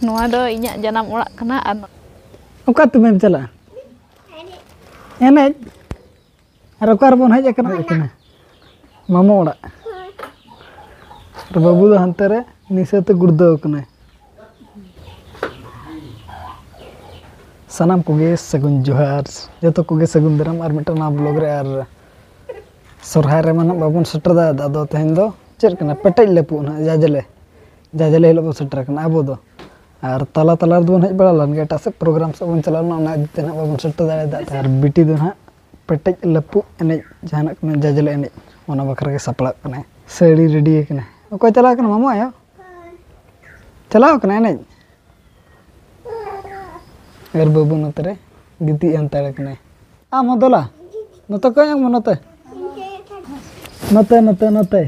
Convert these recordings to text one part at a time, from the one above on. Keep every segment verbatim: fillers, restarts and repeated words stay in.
ᱱᱚᱣᱟ ᱫᱚ ᱤᱧᱟᱹᱜ ᱡᱟᱱᱟᱢ ᱚᱲᱟᱜ ᱠᱟᱱᱟ᱾ ᱟᱨ ᱚᱠᱟ ᱛᱮᱢ ᱪᱟᱞᱟᱜᱼᱟ? ᱮᱱᱮᱡ᱾ ᱟᱨ ᱚᱠᱟ ᱨᱮᱵᱚᱱ ᱦᱮᱡ ᱟᱠᱟᱱᱟ? ᱦᱮᱡ ᱟᱠᱟᱱᱟ ᱢᱟᱢᱚ ᱚᱲᱟᱜ᱾ ᱟᱨ ᱵᱟᱹᱵᱩ ᱫᱚ ᱦᱟᱱᱛᱮ ᱨᱮ ᱱᱤᱥᱟᱹ ᱛᱮ ᱜᱩᱲᱫᱟᱹᱣ ᱟᱠᱟᱱᱟᱭ᱾ ᱥᱟᱱᱟᱢ ᱠᱚᱜᱮ ᱥᱟᱹᱜᱩᱱ ᱡᱚᱦᱟᱨ, ᱡᱚᱛᱚ ᱠᱚᱜᱮ ᱥᱟᱹᱜᱩᱱ ᱫᱟᱨᱟᱢ ᱟᱨ ᱢᱤᱫᱴᱟᱝ ᱱᱟᱣᱟ ᱵᱞᱚᱜ ᱨᱮ᱾ ᱟᱨ ᱥᱚᱨᱦᱟᱭ ᱨᱮᱢᱟ ᱱᱟᱜ ᱵᱟᱵᱚᱱ ᱥᱮᱴᱮᱨ ᱫᱟᱲᱮᱭᱟᱫᱟ, ᱟᱫᱚ ᱛᱮᱦᱮᱧ ᱫᱚ ᱪᱮᱫ ᱠᱟᱱᱟ, ᱯᱮᱴᱮᱡ ᱞᱟᱹᱯᱩᱜ ᱱᱟᱜ, ᱡᱟᱡᱞᱮ, ᱡᱟᱡᱞᱮ ᱦᱤᱞᱳᱜ ᱵᱚᱱ ᱥᱮᱴᱮᱨ ᱠᱟᱱᱟ ᱟᱵᱚ ᱫᱚ᱾ ᱟᱨ ᱛᱟᱞᱟ ᱛᱟᱞᱟ ᱨᱮᱫᱚ ᱵᱚᱱ ᱦᱮᱡ ᱵᱟᱲᱟ ᱞᱮᱱ ᱜᱮᱭᱟ, ᱮᱴᱟᱜ ᱥᱮᱫ ᱯᱨᱳᱜᱨᱟᱢ ᱥᱮᱫ ᱵᱚᱱ ᱪᱟᱞᱟᱣ ᱞᱮᱱᱟ, ᱚᱱᱟ ᱤᱫᱤ ᱛᱮ ᱱᱟᱜ ᱵᱟᱵᱚᱱ ᱥᱮᱴᱮᱨ ᱫᱟᱲᱮᱭᱟᱫᱟ᱾ ᱟᱨ ᱵᱤᱴᱤ ᱫᱚ ᱱᱟᱜ ᱯᱮᱴᱮᱡ ᱞᱟᱹᱯᱩᱜ ᱮᱱᱮᱡ, ᱡᱟᱦᱟᱱᱟᱜ ᱠᱚ ᱢᱮᱱ, ᱡᱟᱡᱞᱮ ᱮᱱᱮᱡ, ᱚᱱᱟ ᱵᱟᱠᱷᱨᱟ ᱜᱮ ᱥᱟᱯᱲᱟᱜ ᱠᱟᱱᱟᱭ, ᱥᱟᱹᱲᱤ ᱨᱮᱰᱤ ᱟᱠᱟᱱᱟᱭ᱾ ᱚᱠᱚᱭ ᱪᱟᱞᱟᱣ ᱠᱟᱱᱟ, ᱢᱟᱢᱟ ᱟᱭᱳ? ᱪᱟᱞᱟᱣ ᱠᱟᱱᱟ ᱮᱱᱮᱡ? ᱟᱨ ᱵᱟᱹᱵᱩ ᱱᱚᱛᱮ ᱨᱮ ᱜᱤᱛᱤᱡ ᱦᱟᱱᱛᱟᱲ ᱠᱟᱱᱟᱭ᱾ ᱟᱢ ᱦᱚᱸ ᱫᱚᱞᱟ, ᱱᱚᱛᱮ ᱠᱚᱭᱚᱜ ᱢᱮ, ᱱᱚᱛᱮ᱾ ᱱᱚᱛᱮ, ᱱᱚᱛᱮ, ᱱᱚᱛᱮ᱾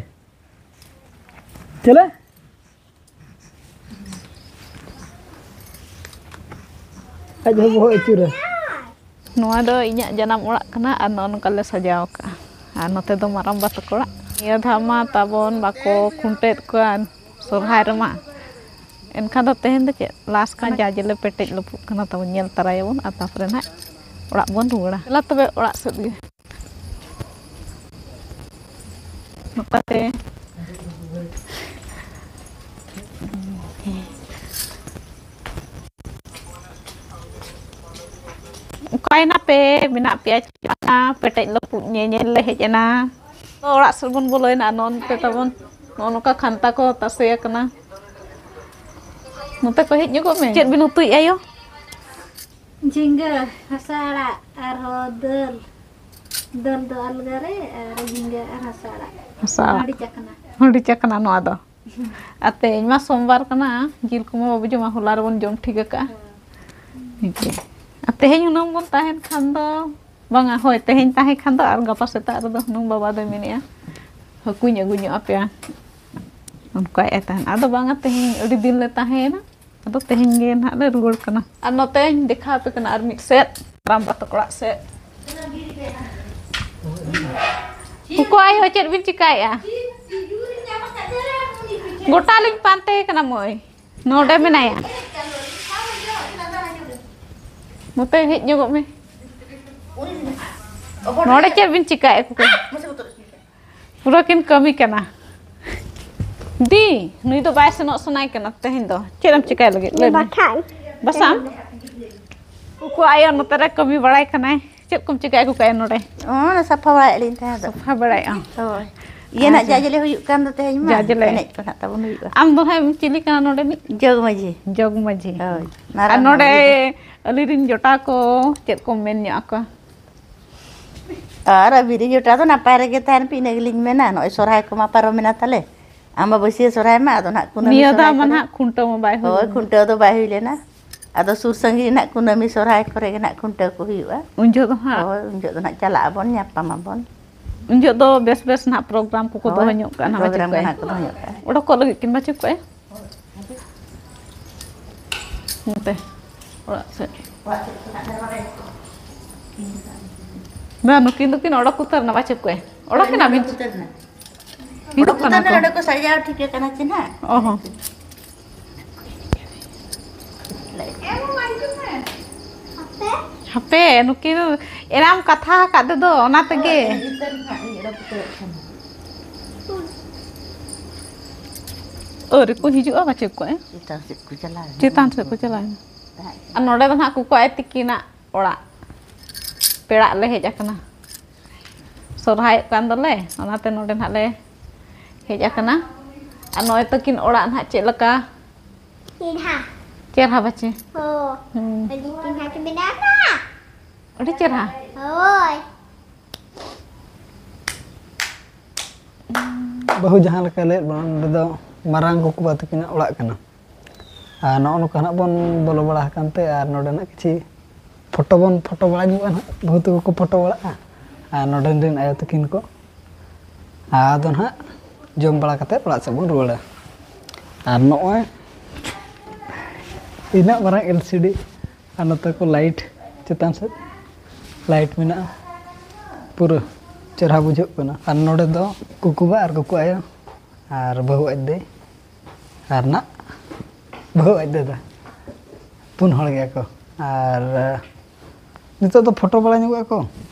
ᱪᱮᱞᱮ? ᱟᱡ ᱦᱚᱸ ᱵᱚᱦᱚᱜ ᱟᱹᱪᱩᱨᱟ᱾ ᱱᱚᱣᱟ ᱫᱚ ᱤᱧᱟᱹᱜ ᱡᱟᱱᱟᱢ ᱚᱲᱟᱜ ᱠᱟᱱᱟ ᱟᱨ ᱱᱚᱜᱼᱚ ᱱᱚᱝᱠᱟ ᱞᱮ ᱥᱟᱡᱟᱣ ᱠᱟᱜᱼᱟ᱾ ᱟᱨ ᱱᱚᱛᱮ ᱫᱚ ᱢᱟᱨᱟᱝᱵᱟ ᱛᱟᱠᱚ ᱚᱲᱟᱜ᱾ ᱱᱤᱭᱟᱹ ᱫᱷᱟᱣ ᱢᱟ ᱛᱟᱵᱚᱱ ᱵᱟᱠᱚ ᱠᱷᱩᱱᱴᱟᱹᱣᱮᱫ ᱠᱚᱣᱟ ᱥᱚᱨᱦᱟᱭ ᱨᱮᱢᱟ᱾ ᱮᱱᱠᱷᱟᱱ ᱫᱚ ᱛᱮᱦᱮᱧ ᱫᱚ ᱪᱮᱫ ᱞᱟᱥ ᱠᱟᱱᱟ, ᱡᱟᱡᱞᱮ ᱯᱮᱴᱮᱡ ᱞᱟᱹᱯᱩᱜ ᱠᱟᱱᱟ ᱛᱟᱵᱚᱱ, ᱧᱮᱞ ᱛᱟᱨᱟᱭᱟᱵᱚᱱ ᱟᱨ ᱛᱟᱨᱯᱚᱨᱮ ᱱᱟᱦᱟᱜ ᱚᱲᱟᱜ ᱵᱚᱱ ᱨᱩᱣᱟᱹᱲᱟ᱾ ᱪᱟᱞᱟᱜ ᱛᱚᱵᱮ ᱚᱲᱟᱜ ᱥᱮᱫ ᱜᱮ᱾ ᱱᱚᱝᱠᱟᱛᱮ ᱚᱠᱟᱭᱮᱱᱟ ᱯᱮ? ᱢᱮᱱᱟᱜ ᱯᱮᱭᱟ ᱪᱮ ᱵᱟᱝᱟ? ᱯᱮᱴᱮᱡ ᱞᱟᱹᱯᱩᱜ ᱧᱮᱧᱮᱞ ᱞᱮ ᱦᱮᱡ ᱮᱱᱟ᱾ ᱛᱚ, ᱚᱲᱟᱜ ᱥᱮᱫ ᱵᱚᱱ ᱵᱚᱞᱚᱭᱮᱱᱟ᱾ ᱱᱚᱜᱼᱚ ᱱᱚᱛᱮ ᱛᱟᱵᱚᱱ, ᱱᱚᱜᱼᱚ ᱱᱚᱝᱠᱟ ᱠᱷᱟᱱᱛᱟ ᱠᱚ ᱛᱟᱥᱮ ᱟᱠᱟᱱᱟ᱾ ᱱᱚᱛᱮ ᱠᱚ ᱦᱮᱡ ᱧᱚᱜᱚᱜ ᱢᱮ᱾ ᱪᱮᱫ ᱵᱤᱱ ᱩᱛᱩᱭᱮᱫᱼᱟ ᱟᱭᱳ? ᱡᱷᱤᱸᱜᱟᱹ ᱦᱟᱥᱟ ᱟᱲᱟᱜ, ᱟᱨᱦᱚᱸ ᱫᱟᱹᱞ᱾ ᱫᱟᱹᱞ ᱫᱚ ᱟᱞᱜᱟ ᱨᱮ, ᱟᱨ ᱡᱷᱤᱸᱜᱟᱹ ᱟᱨ ᱦᱟᱥᱟ ᱟᱲᱟᱜ᱾ ᱦᱟᱥᱟ ᱟᱲᱟᱜ᱾ ᱦᱟᱺᱰᱤ ᱪᱟ ᱠᱟᱱᱟ᱾ ᱦᱟᱺᱰᱤ ᱪᱟ ᱠᱟᱱᱟ ᱱᱚᱣᱟ ᱫᱚ᱾ ᱟᱨ ᱛᱮᱦᱮᱧ ᱢᱟ ᱥᱳᱢᱵᱟᱨ ᱠᱟᱱᱟ, ᱡᱤᱞ ᱠᱚᱢᱟ ᱵᱟᱵᱚ ᱡᱚᱢᱟ, ᱦᱚᱞᱟ ᱨᱮᱵᱚᱱ ᱡᱚᱢ ᱴᱷᱤᱠ ᱟᱠᱟᱫᱼᱟ᱾ ᱦᱮᱸ᱾ ᱟᱨ ᱛᱮᱦᱮᱧ ᱦᱩᱱᱟᱹᱝ ᱵᱚᱱ ᱛᱟᱦᱮᱱ ᱠᱷᱟᱱ ᱫᱚ, ᱵᱟᱝᱟ, ᱦᱳᱭ, ᱛᱮᱦᱮᱧ ᱛᱟᱦᱮᱸ ᱠᱷᱟᱱ ᱫᱚ ᱟᱨ ᱜᱟᱯᱟ ᱥᱮᱛᱟᱜ ᱨᱮᱫᱚ ᱦᱩᱱᱟᱹᱝ ᱵᱟᱵᱟ ᱫᱚᱭ ᱢᱮᱱᱮᱫᱼᱟ, ᱦᱟᱹᱠᱩᱧ ᱟᱹᱜᱩ ᱧᱚᱜ ᱟᱯᱮᱭᱟ, ᱚᱱᱠᱟᱭᱮᱫᱼᱟᱭ ᱛᱟᱦᱮᱱ᱾ ᱟᱫᱚ ᱵᱟᱝᱟ, ᱛᱮᱦᱮᱧ ᱟᱹᱰᱤ ᱫᱤᱱ ᱞᱮ ᱛᱟᱦᱮᱸᱭᱮᱱᱟ, ᱟᱫᱚ ᱛᱮᱦᱮᱧ ᱜᱮ ᱱᱟᱦᱟᱜ ᱞᱮ ᱨᱩᱣᱟᱹᱲ ᱠᱟᱱᱟ᱾ ᱟᱨ ᱱᱚᱛᱮᱧ ᱫᱮᱠᱷᱟᱣ ᱟᱯᱮ ᱠᱟᱱᱟ ᱟᱨ ᱢᱤᱫ ᱥᱮᱫ, ᱨᱟᱢᱵᱟ ᱛᱟᱠᱚ ᱚᱲᱟᱜ ᱥᱮᱫ᱾ ᱩᱠᱩ ᱟᱭᱳ, ᱪᱮᱫ ᱵᱤᱱ ᱪᱤᱠᱟᱭᱮᱫᱼᱟ? ᱜᱚᱴᱟ ᱞᱤᱧ ᱯᱟᱱᱛᱮ ᱠᱟᱱᱟ ᱢᱟᱹᱭ᱾ ᱱᱚᱰᱮ ᱢᱮᱱᱟᱭᱟ᱾ ᱱᱚᱛᱮ ᱦᱮᱡ ᱧᱚᱜᱚᱜ ᱢᱮ᱾ ᱱᱚᱰᱮ ᱪᱮᱫ ᱵᱤᱱ ᱪᱤᱠᱟᱭᱮᱫ ᱠᱚ? ᱯᱩᱨᱟᱹ ᱠᱤᱱ ᱠᱟᱹᱢᱤ ᱠᱟᱱᱟ᱾ ᱫᱤ, ᱱᱩᱭ ᱫᱚ ᱵᱟᱭ ᱥᱮᱱᱚᱜ ᱥᱟᱱᱟᱭ ᱠᱟᱱᱟ ᱛᱮᱦᱮᱧ ᱫᱚ᱾ ᱪᱮᱫ ᱮᱢ ᱪᱤᱠᱟᱭ ᱞᱟᱹᱜᱤᱫ? ᱞᱟᱹᱭ ᱢᱮ᱾ ᱵᱟᱠᱷᱟᱱ᱾ ᱵᱟᱥᱟᱢ? ᱩᱱᱠᱩ ᱟᱭᱳ ᱱᱚᱛᱮ ᱨᱮ ᱠᱟᱹᱢᱤ ᱵᱟᱲᱟᱭ ᱠᱟᱱᱟᱭ᱾ ᱪᱮᱫ ᱠᱚᱢ ᱪᱤᱠᱟᱭᱟ ᱠᱚ ᱠᱟᱭᱟ ᱱᱚᱰᱮ? ᱚᱱᱟ ᱥᱟᱯᱷᱟ ᱵᱟᱲᱟᱭᱮᱫ ᱞᱤᱧ ᱛᱟᱦᱮᱸ ᱫᱚ᱾ ᱥᱟᱯᱷᱟ ᱵᱟᱲᱟᱭᱮᱫ ᱟᱢ? ᱦᱳᱭ᱾ ᱤᱭᱟᱹ ᱱᱟᱜ ᱟᱪᱪᱷᱟ᱾ ᱡᱟ ᱡᱮᱞᱮ ᱦᱩᱭᱩᱜ ᱠᱟᱱ ᱫᱚ ᱛᱮᱦᱮᱧ ᱢᱟ᱾ ᱡᱟ ᱡᱮᱞᱮ᱾ ᱮᱱᱮᱡ ᱠᱚ ᱱᱟᱜ ᱛᱟᱵᱚᱱ ᱦᱩᱭᱩᱜᱼᱟ᱾ ᱟᱢ ᱫᱚ ᱱᱟᱜ ᱮᱢ ᱪᱤᱞᱤ ᱠᱟᱱᱟ ᱱᱚᱰᱮ ᱢᱤᱫ? ᱡᱚᱜᱽ ᱢᱟᱹᱡᱷᱤ᱾ ᱡᱚᱜᱽ ᱢᱟᱹᱡᱷᱤ᱾ ᱦᱳᱭ᱾ ᱟᱨ ᱢᱟᱨᱟᱝ ᱱᱚᱰᱮ ᱢᱟᱹᱡᱷᱤ ᱫᱚ᱾ ᱟᱹᱞᱤᱧ ᱨᱤᱱ ᱡᱚᱴᱟᱣ ᱠᱚ ᱪᱮᱫ ᱠᱚᱢ ᱢᱮᱱ ᱧᱚᱜ ᱟᱠᱚᱣᱟ? ᱟᱨ ᱟᱹᱵᱤᱱ ᱨᱤᱱ ᱡᱚᱴᱟᱣ ᱫᱚ ᱱᱟᱯᱟᱭ ᱨᱮᱜᱮ ᱛᱟᱦᱮᱱ ᱯᱮ, ᱤᱱᱟᱹ ᱜᱮᱞᱤᱧ ᱢᱮᱱᱟ᱾ ᱱᱚᱜᱼᱚᱭ ᱥᱚᱨᱦᱟᱭ ᱠᱚᱢᱟ ᱯᱟᱨᱚᱢᱮᱱᱟ ᱛᱟᱞᱮ, ᱟᱢᱵᱟᱵᱟᱹᱥᱭᱟᱹ ᱥᱚᱨᱦᱟᱭ ᱢᱟ, ᱟᱫᱚ ᱱᱟᱜ ᱠᱩᱱᱟᱹᱢᱤ ᱱᱤᱭᱟᱹ ᱫᱷᱟᱣ ᱥᱚᱨᱦᱟᱭ ᱢᱟ ᱠᱚᱨᱮ᱾ ᱱᱟᱜ ᱠᱷᱩᱱᱴᱟᱹᱣ ᱢᱟ ᱵᱟᱭ ᱦᱩᱭ ᱦᱳᱭ, ᱞᱮᱱᱟ᱾ ᱠᱷᱩᱱᱴᱟᱹᱣ ᱫᱚ ᱵᱟᱭ ᱦᱩᱭ ᱞᱮᱱᱟ᱾ ᱟᱫᱚ ᱥᱩᱨ ᱥᱟᱺᱜᱤᱧ ᱨᱮᱱᱟᱜ ᱠᱩᱱᱟᱹᱢᱤ ᱥᱚᱨᱦᱟᱭ ᱠᱚᱨᱮ ᱜᱮ ᱱᱟᱜ ᱠᱷᱩᱱᱴᱟᱹᱣ ᱠᱚ ᱦᱩᱭᱩᱜᱼᱟ᱾ ᱩᱱ ᱡᱚᱦᱚᱜ ᱫᱚ ᱦᱟᱸᱜ᱾ ᱦᱳᱭ, ᱩᱱ ᱡᱚᱦᱚᱜ ᱫᱚ ᱱᱟᱜ ᱪᱟᱞᱟᱜ ᱟᱵᱚᱱ, ᱧᱟᱯᱟᱢ ᱟᱵᱚᱱ᱾ ᱩᱱ ᱡᱚᱦᱚᱜ ᱫᱚ ᱵᱮᱥ ᱵᱮᱥ ᱱᱟᱜ ᱯᱨᱳᱜᱨᱟᱢ ᱠᱚᱠᱚ ᱦᱳᱭ, ᱫᱚᱦᱚ ᱧᱚᱜ ᱠᱟᱜᱼᱟ ᱱᱟᱜ, ᱵᱟᱪᱮ ᱯᱨᱳᱜᱨᱟᱢ ᱠᱚ ᱠᱚᱭ? ᱱᱟᱜ ᱠᱚ ᱫᱚᱦᱚ ᱧᱚᱜ ᱠᱟᱜᱼᱟ᱾ ᱚᱰᱚᱠᱚᱜ ᱞᱟᱹᱜᱤᱫ ᱠᱤᱱ ᱵᱟᱪᱮ ᱠᱚᱭ? ᱱᱚᱛᱮ ᱚᱲᱟᱜ ᱥᱮᱫ᱾ ᱵᱟᱝ, ᱱᱩᱠᱤᱱ ᱫᱚᱠᱤᱱ ᱚᱰᱚᱠ ᱩᱛᱟᱹᱨ ᱱᱟ ᱵᱟᱪᱮ ᱠᱚᱭ? ᱚᱰᱚᱠ ᱮᱱᱟ ᱵᱤᱱ? ᱦᱤᱡᱩᱜ ᱚᱰᱚᱠ ᱠᱟᱱᱟ ᱩᱛᱟᱹᱨ ᱱᱟ, ᱠᱚ᱾ ᱚᱸᱰᱮ ᱠᱚ ᱥᱟᱡᱟᱣ ᱴᱷᱤᱠ ᱠᱟᱱᱟ ᱪᱮ ᱱᱟᱜ? ᱚ ᱦᱚᱸ᱾ ᱦᱟᱯᱮ, ᱱᱩᱠᱤᱱ ᱮᱨᱟᱢ ᱠᱟᱛᱷᱟ ᱟᱠᱟᱫ ᱛᱮᱫᱚ, ᱚᱱᱟ ᱛᱮᱜᱮ᱾ ᱦᱳᱭ, ᱱᱤᱛᱚᱜ ᱱᱟᱦᱟᱜ ᱤᱧ ᱚᱰᱚᱠ ᱩᱛᱟᱹᱨᱚᱜ ᱠᱟᱱᱟ᱾ ᱟᱹᱣᱨᱤ ᱠᱚ ᱦᱤᱡᱩᱜᱼᱟ, ᱵᱟᱪᱮ ᱠᱚ, ᱮ? ᱪᱮᱛᱟᱱ ᱥᱮᱫ ᱠᱚ ᱪᱟᱞᱟᱣ ᱮᱱᱟ᱾ ᱪᱮᱛᱟᱱ ᱥᱮᱫ ᱠᱚ ᱪᱟᱞᱟᱣ ᱮᱱᱟ᱾ ᱛᱟᱦᱮᱸ ᱠᱟᱱᱟ᱾ ᱟᱨ ᱱᱚᱰᱮ ᱫᱚ ᱱᱟᱦᱟᱜ ᱠᱚᱠᱚ ᱟᱭ ᱛᱤᱠᱤᱱᱟᱜ ᱚᱲᱟᱜ᱾ ᱯᱮᱲᱟᱜ ᱞᱮ ᱦᱮᱡ ᱟᱠᱟᱱᱟ᱾ ᱥᱚᱨᱦᱟᱭᱚᱜ ᱠᱟᱱ ᱫᱚᱞᱮ, ᱚᱱᱟᱛᱮ ᱱᱚᱰᱮ ᱱᱟᱦᱟᱜ ᱞᱮ ᱦᱮᱡ ᱟᱠᱟᱱᱟ᱾ ᱟᱨ ᱱᱚᱜᱼᱚᱭ ᱛᱟᱹᱠᱤᱱ ᱚᱲᱟᱜ ᱱᱟᱦᱟᱜ ᱪᱮᱫ ᱞᱮᱠᱟ? ᱪᱮᱨᱦᱟ᱾ ᱪᱮᱨᱦᱟ ᱵᱟᱪᱮ? ᱦᱳᱭ᱾ ᱦᱩᱸ᱾ ᱟᱹᱰᱤ ᱪᱮᱨᱦᱟ ᱠᱚ ᱵᱮᱱᱟᱣ ᱠᱟᱜᱼᱟ᱾ ᱟᱹᱰᱤ ᱪᱮᱨᱦᱟ᱾ ᱦᱳᱭ᱾ ᱵᱟᱹᱦᱩ ᱡᱟᱦᱟᱸ ᱞᱮᱠᱟᱭ ᱞᱟᱹᱭᱮᱫ ᱵᱚᱱᱟ, ᱱᱚᱸᱰᱮ ᱫᱚ ᱢᱟᱨᱟᱝ ᱠᱚᱠᱚ ᱵᱟ ᱛᱟᱹᱠᱤᱱᱟᱜ ᱚᱲᱟᱜ ᱠᱟᱱᱟ᱾ ᱟᱨ ᱱᱚᱜᱼᱚ ᱱᱚᱝᱠᱟ ᱱᱟᱜ ᱵᱚᱱ ᱵᱚᱞᱚ ᱵᱟᱲᱟ ᱟᱠᱟᱱ ᱛᱮ, ᱟᱨ ᱱᱚᱸᱰᱮᱱᱟᱜ ᱠᱤᱪᱷᱤ ᱯᱷᱳᱴᱳ ᱵᱚᱱ ᱯᱷᱳᱴᱳ ᱵᱟᱲᱟ ᱧᱚᱜᱼᱟ ᱱᱟᱜ, ᱵᱟᱹᱦᱩ ᱛᱟᱠᱚ ᱠᱚ ᱯᱷᱳᱴᱳ ᱵᱟᱲᱟᱜᱼᱟ᱾ ᱟᱨ ᱱᱚᱸᱰᱮᱱ ᱨᱮᱱ ᱟᱭᱳ ᱛᱟᱹᱠᱤᱱ ᱠᱚ, ᱟᱫᱚ ᱱᱟᱦᱟᱜ ᱡᱚᱢ ᱵᱟᱲᱟ ᱠᱟᱛᱮᱫ ᱚᱲᱟᱜ ᱥᱮᱫ ᱵᱚᱱ ᱨᱩᱣᱟᱹᱲᱟ᱾ ᱟᱨ ᱱᱚᱜᱼᱚᱭ ᱤᱱᱟᱹᱜ ᱢᱟᱨᱟᱝ ᱮᱞ ᱥᱤ ᱰᱤ, ᱟᱨ ᱱᱚᱛᱮ ᱠᱚ ᱞᱟᱭᱤᱴ ᱪᱮᱛᱟᱱ ᱥᱮᱫ ᱞᱟᱭᱤᱴ ᱢᱮᱱᱟᱜᱼᱟ, ᱯᱩᱨᱟᱹ ᱪᱮᱨᱦᱟ ᱵᱩᱡᱷᱟᱹᱜ ᱠᱟᱱᱟ᱾ ᱟᱨ ᱱᱚᱰᱮ ᱫᱚ ᱠᱩᱠᱩ ᱵᱟ ᱟᱨ ᱠᱩᱠᱩ ᱟᱭᱳ ᱟᱨ ᱵᱟᱹᱦᱩ ᱟᱡ ᱫᱟᱹᱭ ᱟᱨ ᱱᱟᱜ ᱵᱟᱹᱦᱩ ᱟᱡ ᱫᱟᱫᱟ᱾ ᱯᱩᱱ ᱦᱚᱲ ᱜᱮᱭᱟ ᱠᱚ᱾ ᱟᱨ ᱱᱤᱛᱚᱜ ᱫᱚ ᱯᱷᱳᱴᱳ ᱵᱟᱲᱟ ᱧᱚᱜᱚᱜ ᱟᱠᱚ,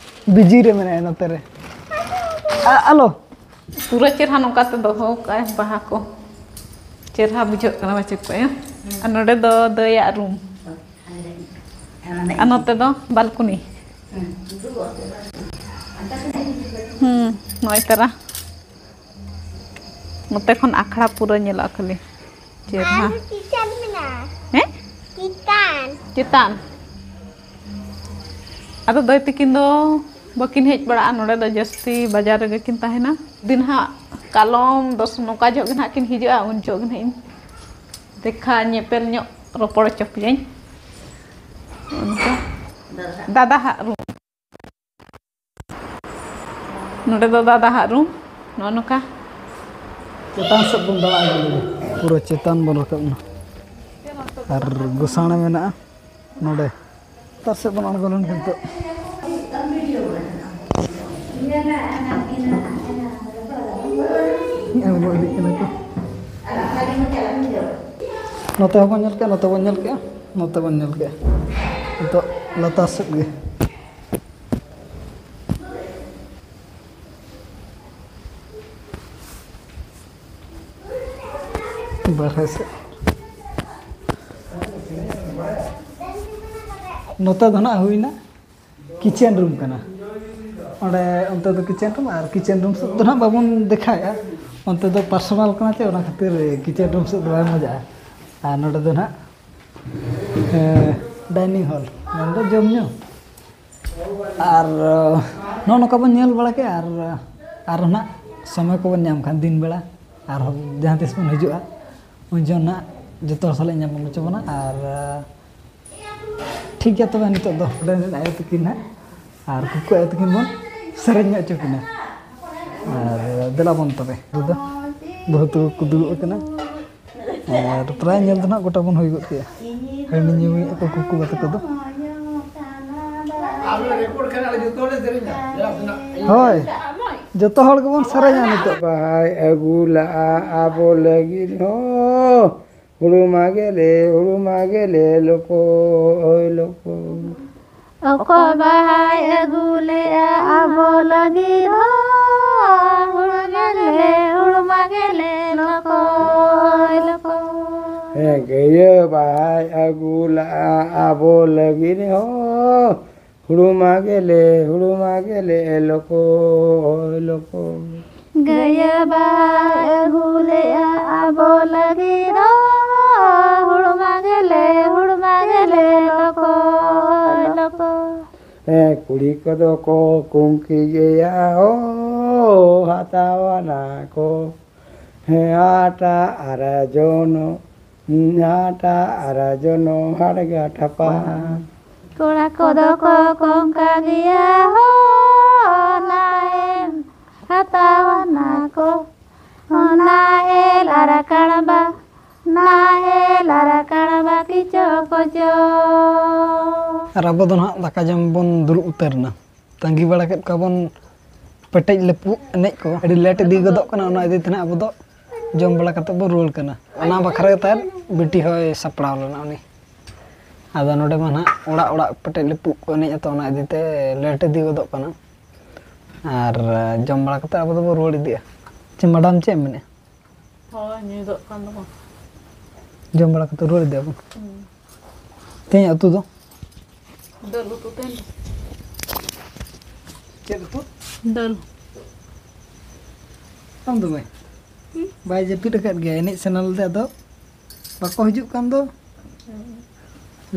ᱵᱤᱡᱤ ᱨᱮ ᱢᱮᱱᱟᱭᱟ ᱱᱚᱛᱮ ᱨᱮ᱾ ᱟ-, ᱟᱞᱚ᱾ ᱯᱩᱨᱟᱹ ᱪᱮᱨᱦᱟ ᱱᱚᱝᱠᱟ ᱛᱮ ᱫᱚᱦᱚ ᱠᱟᱜᱼᱟᱭ ᱵᱟᱦᱟ ᱠᱚ᱾ ᱪᱮᱨᱦᱟ ᱵᱩᱡᱷᱟᱹᱜ ᱠᱟᱱᱟ ᱵᱟᱪᱮ ᱠᱚ᱾ ᱟᱨ ᱱᱚᱰᱮ ᱫᱚ ᱫᱟᱹᱭᱟᱜ ᱨᱩᱢ᱾ ᱟᱨ ᱱᱚᱛᱮ ᱫᱚ ᱵᱟᱞᱠᱩᱱᱤ᱾ ᱦᱩᱸ, ᱱᱚᱜᱼᱚᱭ ᱛᱟᱨᱟ᱾ ᱱᱚᱛᱮ ᱠᱷᱚᱱ ᱟᱠᱷᱲᱟ ᱯᱩᱨᱟᱹ ᱧᱮᱞᱚᱜᱼᱟ ᱠᱷᱟᱹᱞᱤ᱾ ᱪᱮᱨᱦᱟ᱾ ᱟᱨ ᱪᱮᱛᱟᱱ ᱢᱮᱱᱟᱜᱼᱟ᱾ ᱦᱮᱸ? ᱪᱮᱛᱟᱱ᱾ ᱪᱮᱛᱟᱱ᱾ ᱟᱫᱚ ᱫᱟᱹᱭ ᱛᱟᱹᱠᱤᱱ ᱫᱚ ᱵᱟᱹᱠᱤᱱ ᱦᱮᱡ ᱵᱟᱲᱟᱜᱼᱟ ᱱᱚᱰᱮ ᱫᱚ, ᱡᱟᱹᱥᱛᱤ ᱵᱟᱡᱟᱨ ᱨᱮᱜᱮ ᱠᱤᱱ ᱛᱟᱦᱮᱱᱟ᱾ ᱫᱤᱱ ᱦᱟᱸᱜ ᱠᱟᱞᱚᱢ ᱫᱚᱥ ᱱᱚᱝᱠᱟ ᱡᱚᱦᱚᱜ ᱜᱮ ᱱᱟᱦᱟᱜ ᱠᱤᱱ ᱦᱤᱡᱩᱜᱼᱟ, ᱩᱱ ᱡᱚᱦᱚᱜ ᱜᱮ ᱱᱟᱦᱟᱜ ᱤᱧ ᱫᱮᱠᱷᱟ ᱧᱮᱯᱮᱞ ᱧᱚᱜ ᱨᱚᱯᱚᱲ ᱦᱚᱪᱚ ᱯᱮᱭᱟᱹᱧ᱾ ᱚᱱᱠᱟ᱾ ᱫᱟᱫᱟ ᱦᱟᱜ ᱨᱩᱢ᱾ ᱱᱚᱰᱮ ᱫᱚ ᱫᱟᱫᱟ ᱦᱟᱜ ᱨᱩᱢ᱾ ᱱᱚᱜᱼᱚ ᱱᱚᱝᱠᱟ᱾ ᱪᱮᱛᱟᱱ ᱥᱮᱫ ᱵᱚᱱ ᱫᱟᱬᱟ ᱟᱹᱜᱩ ᱞᱮᱜᱮ᱾ ᱯᱩᱨᱟᱹ ᱪᱮᱛᱟᱱ ᱵᱚᱱ ᱨᱟᱠᱟᱵ ᱮᱱᱟ᱾ ᱟᱨ ᱜᱚᱥᱟᱬᱮ ᱢᱮᱱᱟᱜᱼᱟ ᱱᱚᱰᱮ᱾ ᱞᱟᱛᱟᱨ ᱥᱮᱫ ᱵᱚᱱ ᱟᱬᱜᱚ ᱞᱮᱱᱠᱷᱟᱱ ᱱᱤᱛᱚᱜ ᱟᱬᱜᱚ ᱤᱫᱤᱜ ᱠᱟᱱᱟ ᱠᱚ᱾ ᱱᱚᱛᱮ ᱦᱚᱸᱵᱚᱱ ᱧᱮᱞ ᱠᱮᱜᱼᱟ, ᱱᱚᱛᱮ ᱵᱚᱱ ᱧᱮᱞ ᱠᱮᱜᱼᱟ, ᱱᱚᱛᱮ ᱵᱚᱱ ᱧᱮᱞ ᱠᱮᱜᱼᱟ᱾ ᱱᱤᱛᱚᱜ ᱞᱟᱛᱟᱨ ᱥᱮᱫ ᱜᱮ᱾ ᱵᱟᱨᱦᱮ ᱥᱮᱫ᱾ ᱱᱚᱛᱮ ᱫᱚ ᱱᱟᱜ ᱦᱩᱭᱱᱟ ᱠᱤᱪᱮᱱ ᱨᱩᱢ ᱠᱟᱱᱟ᱾ ᱚᱸᱰᱮ, ᱚᱱᱛᱮ ᱫᱚ ᱠᱤᱪᱮᱱ ᱨᱩᱢ, ᱟᱨ ᱠᱤᱪᱮᱱ ᱨᱩᱢ ᱥᱮᱫ ᱫᱚ ᱱᱟᱜ ᱵᱟᱵᱚᱱ ᱫᱮᱠᱷᱟᱣᱮᱫᱼᱟ, ᱚᱱᱛᱮ ᱫᱚ ᱯᱟᱨᱥᱚᱱᱟᱞ ᱠᱟᱱᱟ ᱪᱮ, ᱚᱱᱟ ᱠᱷᱟᱹᱛᱤᱨ ᱠᱤᱪᱮᱱ ᱨᱩᱢ ᱥᱮᱫ ᱫᱚ ᱵᱟᱭ ᱢᱚᱡᱟᱜᱼᱟ᱾ ᱟᱨ ᱱᱚᱰᱮ ᱫᱚ ᱱᱟᱜ, ᱮ, ᱰᱟᱭᱱᱤᱝ ᱦᱚᱞ, ᱢᱮᱱᱫᱚ ᱡᱚᱢ ᱧᱩ᱾ ᱟᱨ ᱱᱚᱜᱼᱚ ᱱᱚᱝᱠᱟ ᱵᱚᱱ ᱧᱮᱞ ᱵᱟᱲᱟ ᱠᱮᱜᱼᱟ, ᱟᱨ ᱟᱨᱦᱚᱸ ᱱᱟᱜ ᱥᱚᱢᱚᱭ ᱠᱚᱵᱚᱱ ᱧᱟᱢ ᱠᱷᱟᱱ ᱫᱤᱱ ᱵᱮᱲᱟ ᱟᱨᱦᱚᱸ ᱡᱟᱦᱟᱸ ᱛᱤᱥ ᱵᱚᱱ ᱦᱤᱡᱩᱜᱼᱟ, ᱩᱱ ᱡᱚᱦᱚᱜ ᱱᱟᱜ ᱡᱚᱛᱚ ᱦᱚᱲ ᱥᱟᱞᱟᱜ ᱧᱟᱯᱟᱢ ᱦᱚᱪᱚ ᱵᱚᱱᱟ᱾ ᱟᱨ ᱴᱷᱤᱠ ᱜᱮᱭᱟ ᱛᱚᱵᱮ, ᱱᱤᱛᱚᱜ ᱫᱚ ᱦᱩᱰᱤᱧ ᱨᱮᱱ ᱟᱭᱳ ᱛᱟᱹᱠᱤᱱ ᱱᱟᱜ ᱟᱨ ᱠᱩᱠᱩ ᱟᱭᱳ ᱛᱟᱹᱠᱤᱱ ᱵᱚᱱ ᱥᱮᱨᱮᱧ ᱧᱚᱜ ᱦᱚᱪᱚ ᱠᱤᱱᱟ᱾ ᱟᱨ ᱫᱮᱞᱟ ᱵᱚᱱ ᱛᱚᱵᱮ, ᱱᱤᱛᱚᱜ ᱫᱚ ᱵᱟᱹᱦᱩ ᱛᱟᱠᱚ ᱠᱚ ᱫᱩᱲᱩᱵ ᱟᱠᱟᱱᱟ᱾ ᱟᱨ ᱯᱨᱟᱭ ᱧᱮᱞ ᱫᱚ ᱱᱟᱜ ᱜᱚᱴᱟ ᱵᱚᱱ ᱦᱩᱭ ᱜᱚᱫ ᱠᱮᱜᱼᱟ᱾ ᱦᱟᱺᱰᱤ ᱧᱩᱭᱮᱫ ᱟᱠᱚ ᱠᱩᱠᱩ ᱜᱟᱛᱮ ᱠᱚᱫᱚ᱾ ᱦᱳᱭ, ᱡᱚᱛᱚ ᱦᱚᱲ ᱜᱮᱵᱚᱱ ᱥᱮᱨᱮᱧᱟ ᱱᱤᱛᱚᱜ᱾ ᱵᱟᱭ ᱟᱹᱜᱩ ᱞᱟᱜᱼᱟ ᱟᱵᱚ ᱞᱟᱹᱜᱤᱫ ᱦᱚᱸ᱾ ᱦᱩᱲᱩᱢᱟ ᱜᱮᱞᱮ, ᱦᱩᱲᱩᱢᱟ ᱜᱮᱞᱮ, ᱞᱚᱠᱚᱭ ᱞᱚᱠᱚᱭ᱾ ᱚᱠᱚᱭ ᱵᱟᱦᱟᱭ ᱟᱹᱜᱩ ᱞᱮᱜᱼᱟ ᱟᱵᱚ ᱞᱟᱹᱜᱤᱫ ᱦᱚᱸ? ᱦᱩᱲᱩᱢᱟ ᱜᱮᱞᱮ, ᱦᱩᱲᱩᱢᱟ ᱜᱮᱞᱮ, ᱞᱚᱠᱚᱭ ᱞᱚᱠᱚᱭ᱾ ᱦᱮᱸ, ᱜᱟᱹᱭᱟᱹ ᱵᱟᱦᱟᱭ ᱟᱹᱜᱩ ᱞᱟᱜᱼᱟ ᱟᱵᱚ ᱞᱟᱹᱜᱤᱫ ᱦᱚᱸ᱾ ᱦᱩᱲᱩᱢᱟ ᱜᱮᱞᱮ, ᱦᱩᱲᱩᱢᱟ ᱜᱮᱞᱮ, ᱞᱚᱠᱚᱭ ᱞᱚᱠᱚᱭ᱾ ᱜᱟᱹᱭᱟᱹ ᱵᱟᱦᱟᱭ ᱟᱹᱜᱩ ᱞᱮᱜᱼᱟ ᱟᱵᱚ ᱞᱟᱹᱜᱤᱫ ᱦᱚᱸ᱾ ᱦᱩᱲᱩᱢᱟ ᱜᱮᱞᱮ, ᱦᱩᱲᱩᱢᱟ ᱜᱮᱞᱮ, ᱞᱚᱠᱚᱭ ᱞᱚᱠᱚᱭ᱾ ᱦᱮᱸ, ᱠᱩᱲᱤ ᱠᱚᱫᱚ ᱠᱚ ᱠᱩᱝᱠᱤ ᱜᱮᱭᱟ ᱦᱳ, ᱦᱟᱛᱟᱣᱟᱱᱟ ᱠᱚ᱾ ᱦᱮᱸ, ᱦᱟᱴᱟᱜ ᱟᱨ ᱡᱚᱱᱚᱜ, ᱦᱮᱸ, ᱦᱟᱴᱟᱜ ᱟᱨ ᱡᱚᱱᱚᱜ, ᱦᱟᱲᱜᱟ ᱴᱷᱟᱯᱟ᱾ ᱠᱚᱲᱟ ᱠᱚᱫᱚ ᱠᱚ ᱠᱚᱝᱠᱟ ᱜᱮᱭᱟ ᱦᱳ, ᱚᱱᱟ ᱮᱢ ᱦᱟᱛᱟᱣᱟᱱᱟ ᱠᱚ᱾ ᱚᱱᱟ ᱮᱞ ᱟᱨ ᱠᱟᱬᱵᱟ, ᱚᱱᱟ ᱮᱞ ᱟᱨ ᱠᱟᱬᱵᱟ ᱠᱤᱪᱚ ᱠᱚᱪᱚ᱾ ᱟᱨ ᱟᱵᱚ ᱫᱚ ᱱᱟᱦᱟᱜ ᱫᱟᱠᱟ ᱡᱚᱢ ᱵᱚᱱ ᱫᱩᱲᱩᱵ ᱩᱛᱟᱹᱨ ᱮᱱᱟ᱾ ᱛᱟᱺᱜᱤ ᱵᱟᱲᱟ ᱠᱮᱫ ᱠᱚᱣᱟ ᱵᱚᱱ ᱯᱮᱴᱮᱡ ᱞᱟᱹᱯᱩᱜ ᱮᱱᱮᱡ ᱠᱚ᱾ ᱟᱹᱰᱤ ᱞᱮᱴ ᱤᱫᱤ ᱜᱚᱫᱚᱜ ᱠᱟᱱᱟ, ᱚᱱᱟ ᱤᱫᱤ ᱛᱮ ᱱᱟᱦᱟᱜ ᱟᱵᱚ ᱫᱚ ᱡᱚᱢ ᱵᱟᱲᱟ ᱠᱟᱛᱮ ᱵᱚᱱ ᱨᱩᱣᱟᱹᱲ ᱠᱟᱱᱟ᱾ ᱚᱱᱟ ᱵᱟᱠᱷᱨᱟ ᱜᱮ ᱛᱟᱦᱮᱸᱫ ᱵᱤᱴᱤ ᱦᱚᱸᱭ ᱥᱟᱯᱲᱟᱣ ᱞᱮᱱᱟ ᱩᱱᱤ᱾ ᱟᱫᱚ ᱱᱚᱰᱮ ᱢᱟ ᱱᱟᱦᱟᱜ ᱚᱲᱟᱜ ᱚᱲᱟᱜ ᱯᱮᱴᱮᱡ ᱞᱟᱹᱯᱩᱜ ᱠᱚ ᱮᱱᱮᱡ ᱟᱛᱚ, ᱚᱱᱟ ᱤᱫᱤ ᱛᱮ ᱞᱮᱴ ᱤᱫᱤ ᱜᱚᱫᱚᱜ ᱠᱟᱱᱟ᱾ ᱟᱨ ᱡᱚᱢ ᱵᱟᱲᱟ ᱠᱟᱛᱮ ᱟᱵᱚ ᱫᱚᱵᱚ ᱨᱩᱣᱟᱹᱲ ᱤᱫᱤᱜᱼᱟ᱾ ᱪᱮ ᱢᱮᱰᱟᱢ, ᱪᱮᱫ ᱮᱢ ᱢᱮᱱᱮᱫᱼᱟ? ᱦᱳᱭ, ᱧᱩᱭ ᱫᱚᱜ ᱠᱟᱱ ᱫᱚ᱾ ᱡᱚᱢ ᱵᱟᱲᱟ ᱠᱟᱛᱮ ᱨᱩᱣᱟᱹᱲ ᱤᱫᱤᱜ ᱟᱵᱚᱱ᱾ ᱦᱩᱸ᱾ ᱛᱮᱦᱮᱧ ᱩᱛᱩ ᱫᱚ? ᱫᱟᱹᱞ ᱩᱛᱩ ᱛᱮᱦᱮᱧ ᱫᱚ᱾ ᱪᱮᱫ ᱩᱛᱩ? ᱫᱟᱹᱞ᱾ ᱟᱢ ᱫᱚ ᱵᱟᱭ? ᱦᱩᱸ? ᱵᱟᱭ ᱡᱟᱹᱯᱤᱫ ᱟᱠᱟᱫ ᱜᱮᱭᱟ, ᱮᱱᱮᱡ ᱥᱟᱱᱟ ᱞᱮᱫᱮ, ᱟᱫᱚ ᱵᱟᱠᱚ ᱦᱤᱡᱩᱜ ᱠᱟᱱ ᱫᱚ᱾ ᱦᱩᱸ᱾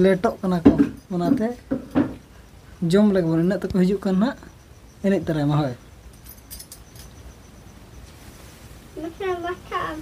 ᱞᱮᱴᱚᱜ ᱠᱟᱱᱟ ᱠᱚ, ᱚᱱᱟᱛᱮ ᱡᱚᱢ ᱞᱮᱜᱮ ᱵᱚᱱ, ᱤᱱᱟᱹᱜ ᱛᱮᱠᱚ ᱦᱤᱡᱩᱜ ᱠᱟᱱ ᱱᱟᱦᱟᱜ, ᱮᱱᱮᱡ ᱛᱟᱨᱟᱭ ᱢᱟ, ᱦᱳᱭ᱾ ᱵᱟᱠᱷᱟᱱ ᱵᱟᱠᱷᱟᱱ᱾